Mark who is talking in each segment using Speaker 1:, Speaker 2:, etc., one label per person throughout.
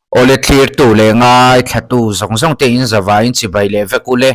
Speaker 1: Awle thlirtu leh ngaithlatu zawng zawng te in zavaiin chibai leh vek ule.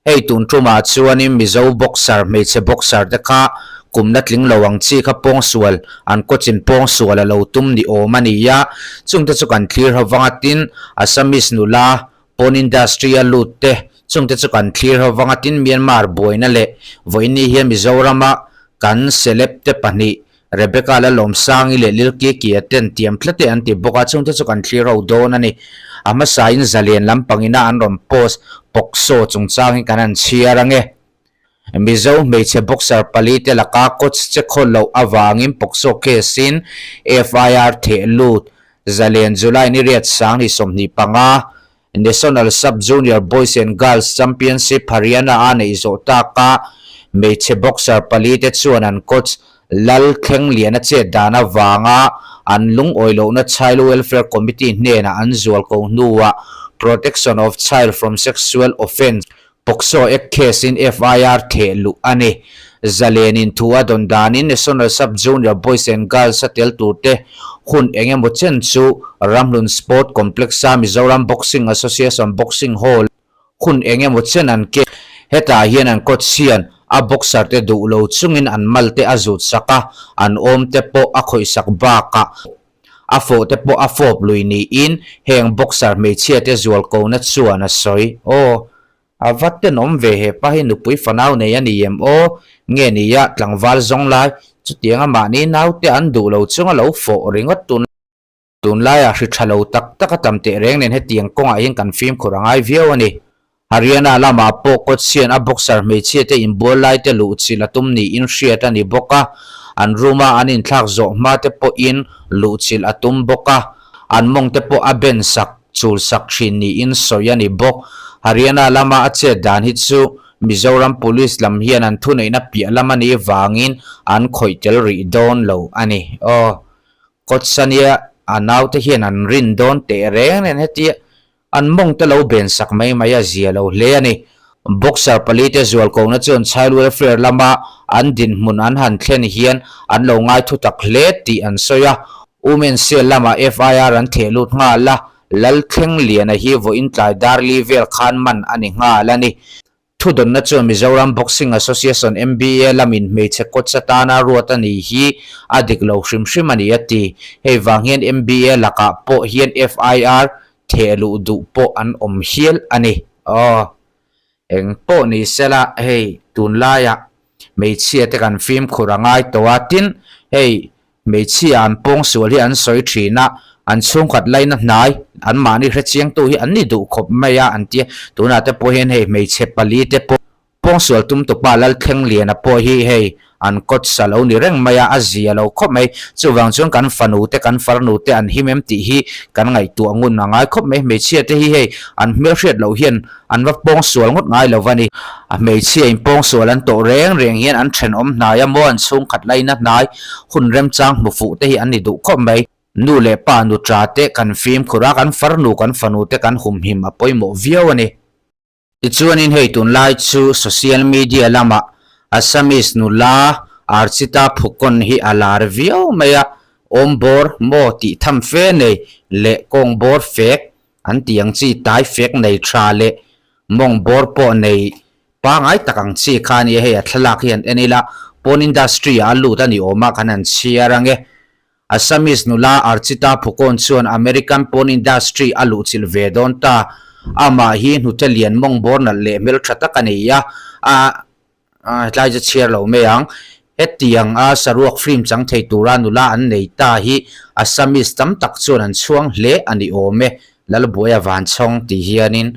Speaker 1: Hei tun tumah chuanin Mizo boxer hmeichhe boxer te kha kumna tling lo ang chi kha pawngsual an coach-in pawngsual a lo tum ni awm a ni a, chungte chu kan thlir ho vang a tin Assamese nula Pawn industry a lut te chungte chu kan thlir ho vang a tin Myanmar buaina leh vawiinni hian Mizorama kan celeb te pahnih Rebecca Lalawmsangi leh Lil Kikia ten tiam tlat e an ti bawk a, chungte chu kan thlir ho dawn a ni. A hmasain zalen lampangina an rawn post POCSO chungchangin kan han chhiar ange. Mizo hmeichhe boxer pali te laka coach che khawl loh avangin POCSO case in FIR theh lut zalen July ni riat sang ni 25, National Sub Junior Boys and Girls Championship Haryana a neih zawh taka hmeichhe boxer pali te chuan an coach Lal Thlengliana chet dan avanga an lungawi lohna Child Welfare Committee hnenah an zual ko hnuah Protection of Child from Sexual Offence, POCSO, Act case in FIR theh luh a ni. Zalenin thu a dawn danin National Sub Junior Boys and Girls a tel turte hun eng emaw chen chu Ramhlun Sport Complex-a Mizoram Boxing Association Boxing Hall hun eng emaw chen an ke. Hetah hian an coach hian a boxer te duh lo chungin an mal te a zut sak a, an awm te pawh a khawih sak bakah a fawh te pawh a fawp lui niin heng boxer hmeichhia te zual kona chuan a sawi. Aw. A va tenawm ve he pa hi nupui fanau nei a ni em aw? Nge nia tlangval zawng lai, chutianga mahni naute an duh lo chunga lo fawh ringawt tun tunlaiah hri tha lo tak tak a tam teh reng nen hetiang kawngah hian kan fimkhur a ngai viau a ni. Haryana lamah pawh kawtchhian a boxer hmeichhia te inbual lai te luhchilh a tum niin hriat a ni bawk a, an room a an inthlak zawh hma te pawhin luhchilh a tum bawk a, an mawng te pawh a ben sak. chul sak thin niin sawi a ni bawk. Haryana lama a chet dan hi chu Mizoram Police lam hian an thuneihna piah lam a nih vangin an khawih tel rih dawn lo a ni. Aw, Kawtsania a naute hian an rin dawn teh reng nen hetia an mawng te lo ben sak mai mai a zia lo hle a ni. Boxer pali te zualkohna chuan Child Welfare lama an dinhmun an han thlen hian an lo ngai thutak hle tih an sawi a. Women Cell lamah FIR an theh lut nghal a, Lalthlengliana hi vawiin tlai darli vel khan man a ni nghal a ni. Thudawnna chuan Mizoram Boxing Association, MBA, lamin hmeichhe coach atana ruat a ni hi a dik lo hrim hrim a ni a ti. Hei vang hian MBA lakah pawh hian FIR theh luh duh pawh an awm hial a ni. Aw. Eng pawh ni sela hei tunlaiah hmeichhia te kan fimkhur a ngai tawh a, tin hei hmeichhia an pawngsual hi an sawi thin a, an chhungkhat laina hnai an mahni hrechiangtu hi an ni duh khawp mai a an tia, tunah te pawh hian hei hmeichhe pali te pawh Pawngsual tumtupa Lalthlengliana pawh hi hei an kawt sa lo ni reng mai a, a zia lo khawp mai. Chuvang chuan kan fanu te, kan farnu te an him em tih hi kan ngaihtuah ngun a ngai khawp mai. Hmeichhia te hi hei an hmelhriat loh hian an va pawngsual ngawt ngai lo va ni. A hmeichhia in pawngsual an tawh reng reng hian an thenawm hnai a maw, an chhungkhat laina hnai hun remchang hmu fuh te hi an ni duh khawp mai. Nu leh pa nutra te kan fimkhur a, kan farnu kan fanu te kan humhim a pawimawh viau a ni. Tichuanin hei tunlai chu social media lamah Assamese nula Archita Phukon hi a lar viau mai a, awm bawr maw tih tham fe nei leh kawng bawr fek an tih ang chi tai fek nei tha leh mawng bawr pawh nei pangai tak ang chi kha a nia, hei a thlalak hi han en ila pawn industry ah a lut a ni awm a kan han chhiar ange. Assamese nula Archita Phukon chuan American porn industry a luhchilh ve dawn ta. Amah hi hnute lian mawng bawr nalh leh hmeltha tak a nei a, a tlai chu chhiar lo mai ang. Hetiang a saruak film chang thei tura nula an nei ta hi Assamese tam tak chuan an chhuang hle a ni awm e. Lalbuaia Vanchhawng tih hianin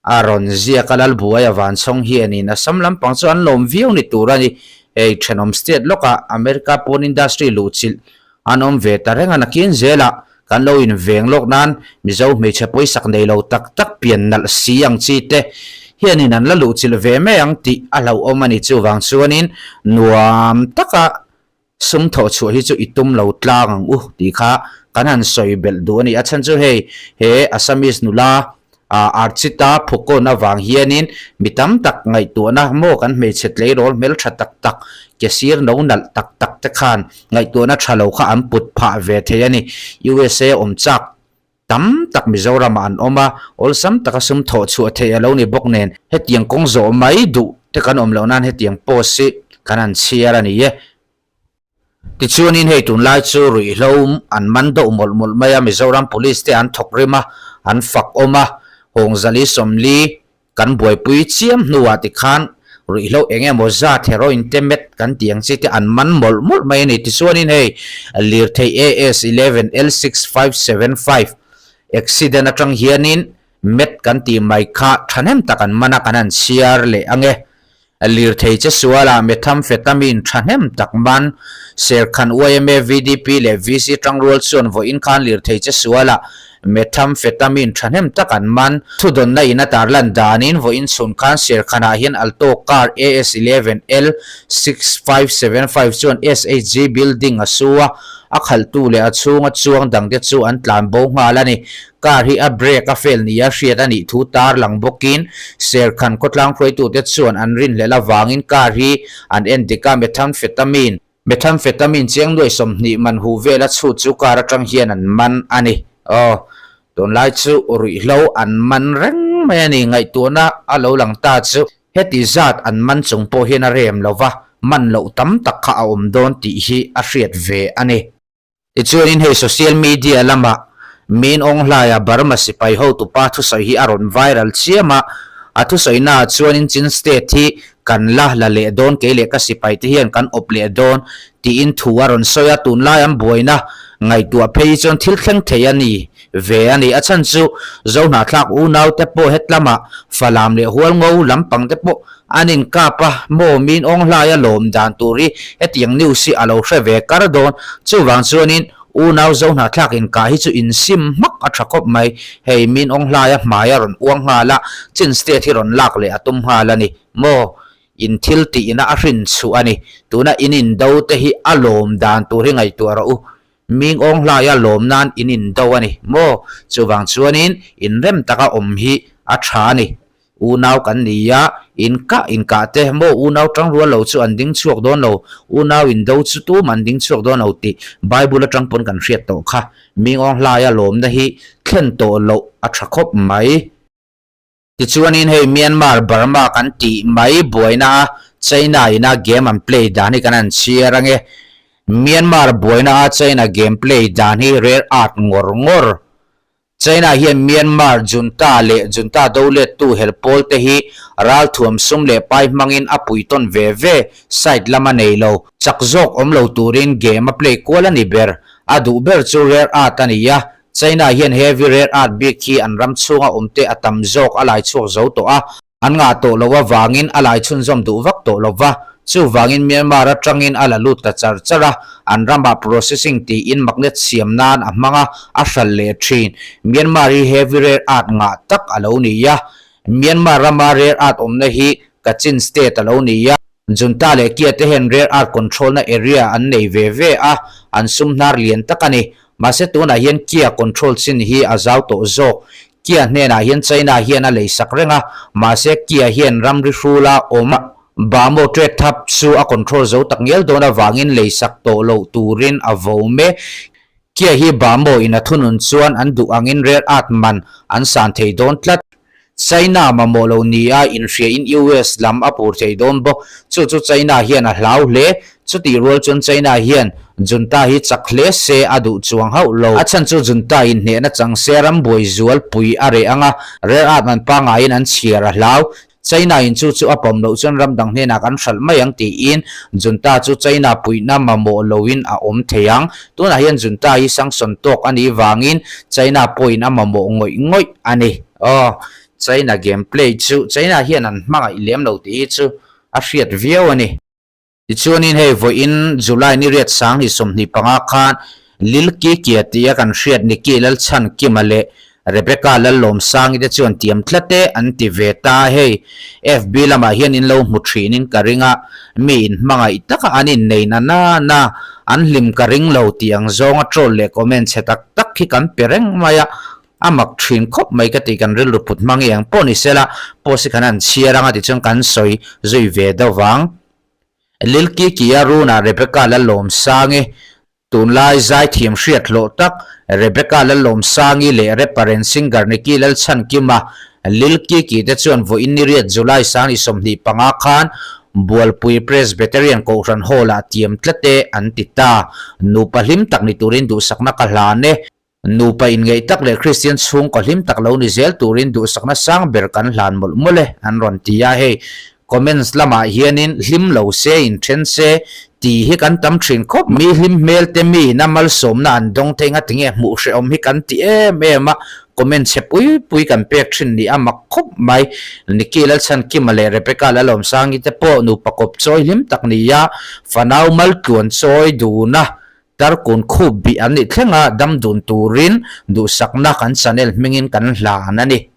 Speaker 1: A rawn ziak a, Lalbuaia Vanchhawng hianin Assam lampang chu an lawm viau ni tur a ni. Hei thenawm state lawkah America porn industry luhchilh an awm ve ta reng a, nakin zelah kan lo inveng lawk nan Mizo hmeichhe pawisak nei lo tak tak pian nalh si ang chi te hianin an la luhchilh ve mai ang tih a hlauhawm a ni. Chuvang chuanin nuam taka Sum thawh chhuah hi chu i tum lo tlang ang u tih kha kan han sawi belh duh a ni. A chhan chu hei he Assamese nula Archita Phukon avang hianin mi tam tak ngaihtuahna maw kan hmeichhe tleirawl hmeltha tak tak, ke sir no nalh tak tak te khan ngaihtuahna tha lo kha an put phah ve thei a ni. USA awm chak. Tam tak Mizoramah an awm a, awlsam taka sum thawh chhuah theih a lo ni bawk nen hetiang kawng zawh mai duh te kan awm loh nan hetiang post hi kan han chhiar a ni e. Tichuanin hei tunlai chu ruihhlo an man deuh mawlh mawlh mai a, Mizoram Police te an thawk rim a, an fak awm a, Hawngzali Sawmli Kan buaipui chiam hnuah tikhan ruihhlo eng emaw zat heroin te met kan tih ang chi te an man mawlh mawlh mai a ni. Tichuanin hei lirthei AS 11 L 6575 accident atang hianin met kan tih mai kha thahnem tak an man a kan han chhiar leh ang e. Lirthei che sualah methamphetamine thahnem tak man Serkhan yma VDP leh VC tangrual chuan vawiin khan lirthei che sualah methamphetamine thahnem tak an man. Thudawnna in a tarlan danin vawiin chhun khan Serkhanah hian Alto car AS 11 L 6575 chuan SHG building a su a, a khalhtu leh a chhunga chuang dangte chu an tlan bo nghal a ni. Car hi a brake a fail nia hriat a nih thu tarlang bawkin Serkhan khawtlang hruaitute chuan an rinhlelh avangin car hi an en dik a, methamphetamine Methamphetamine chiang nuai 20 man huh vela chhut chu car atang hian an man a ni. Aw, tunlai chu ruihhlo an man reng mai a ni, ngaihtuahna a lo lang ta chu heti zat an man chung pawh hian a rem lo va, man loh tam tak kha a awm dawn tih hi a hriat ve a ni. Tichuanin hei social media lamah Min Aung Hlaia Burma sipai hotupa thusawi hi a rawn viral chiam a, a thusawinaah chuanin Chin State hi kan la la leh dawn kei leh ka sipai te hian kan awp leh dawn tiin thu a rawn sawi a, tunlai an buaina ngaihtuah phei hi chuan thil thleng thei a ni ve a ni. A chhan chu Zohnahthlak unau te pawh hetlamah Falam leh Hualngo lampang te pawh An inkap a, maw min awng hlaia lawm dan tur hi hetiang news hi a lo hre ve kar dawn. Chuvang chuanin unau zo hnathlak inkah hi chu insim hmak a tha khawp mai. Hei min awng hlaia hmai a rawn uang nghal a, Chin state hi rawn lak leh a tum nghal a ni. Maw in thil tihna a hrin chhuah a ni. Tuna in indo te hi a lawm dan tur hi ngaihtuah rawh u. Ming awng hlaia lawm nan in indo a ni. Maw chuvang chuanin inrem taka awm hi a tha a ni. Unau kan ni a, in kah in kah te maw unau tang rual lo chu an ding chhuak dawn lo, unau in do chu tum an ding chhuak dawn lo tih Bible atang pawn kan hriat tawh kha. Mingawng hlaia lawmna hi thlen tawh loh a tha khawp mai. Tichuanin hei Myanmar, Burma kan tih mai buaina a China ina game an play dan hi kan han chhiar ange. Myanmar buaina a China game play dan hi rare art ngawr ngawr. China hian Myanmar junta leh junta do lettu hel pawl te hi ralthuam sum leh pai hmangin a pui tawn ve ve, side lam a nei lo. Chak zawk awm lo turin game a play kual a ni ber. A duh ber chu rare earth a ni a, China hian heavy rare earth bik hi an ram chhunga awm te a tam zawk a lai chhuak zo tawh a, An ngah tawh loh avangin a lai chhunzawm duh vak tawh lo va, chuvangin Myanmar atangin a la lut ta char char a, an ramah processing tiin magnet siam nan a hmang a, a hral leh thin. Myanmar hi heavy rare earth ngah tak a lo ni a, Myanmar rama rare earth awmna hi Kachin state a lo ni a, Junta leh Kia te hian rare earth control na area an nei ve ve a, an sum hnar lian tak a ni. Mahse tunah hian Kia control chin hi a zau tawh zawk. Kia hnenah hian China hian a lei sak reng a, mahse Kia hian ramri hrula awm Bamo trade hub chu a control zo tak ngial dawn avangin lei sak tawh loh turin a vo mek. Kia hi Bamo in a thunun chuan an duh angin rare earth man an san thei dawn tlat. China mamawh lo nia inhria in US lam a pur thei dawn bawk. Chu chu China hian a hlau hle. Chutih rual chuan China hian Junta hi chak hle se a duh chuang hauh lo. A chhan chu Junta in hnehna chang se ram buai zual pui a reh ang a, rare earth man pangaiin an chhiar a hlau. China in chu chu a pawm loh chuan ram dang hnenah kan hralh mai ang tiin Junta chu China puihna mamawh loin a awm thei ang. Tunah hian Junta hi sanction tawk a nih vangin China pawhin a mamawh ngawih ngawih a ni. Aw, China game play chu China hian an hmangaih lem lo tih hi chu a hriat viau a ni. Tichuanin hei vawiin July ni riat sang hi 25 khan Lil Kikia tia kan hriat Nicky Lalchhan Kima leh Rebecca Lallawmsangi te chuan tiam tlat e an ti ve ta a, hei FB lamah hian in lo hmu thinin ka ring a, mi in hmangaih taka an innei na na na, an hlim ka ring lo tih ang zawnga troll leh comment chhe tak tak hi kan pe reng mai a, a mak thin khawp mai ka tih kan rilru put hmang i ang pawh ni sela post hi kan han chhiar anga tichuan kan sawi zui ve deuh vang. Lil Kiki a runa Rebecca Lallawmsangi. Tunlai zaithiam hriat hlawh tak Rebecca Lalawmsangi leh rapper and singer Nicky Lalchhankima, Lil Kiki te chuan vawiin ni riat July 25 khan Bualpui Presbyterian Kohhran Hall-ah tiam tlat e an ti ta. Nupa hlim tak ni turin duhsakna ka hlan e. Nupa inngeih tak leh Kristian chhungkaw hlim tak lo ni zel turin duhsakna sang ber kan hlan mawlh mawlh e an rawn ti a, hei comments lamah hianin hlim lo se in then se tih hi kan tam thin khawp mai. Mi hlim hmel te mi ina malsawmna an dawng thei ngatinge hmuh hrehawm hi kan ti em em a, comment chhe pui pui kan pek thin ni a mak khawp mai. Nicky Lalchhankima leh Rebecca Lalawmsangi te pawh nupa kawp chawi hlim tak ni a, fanau maltluan chawi dun a, Tarkun khup bih an nih thlenga dam dun turin duhsakna kan channel hmingin kan hlan a ni.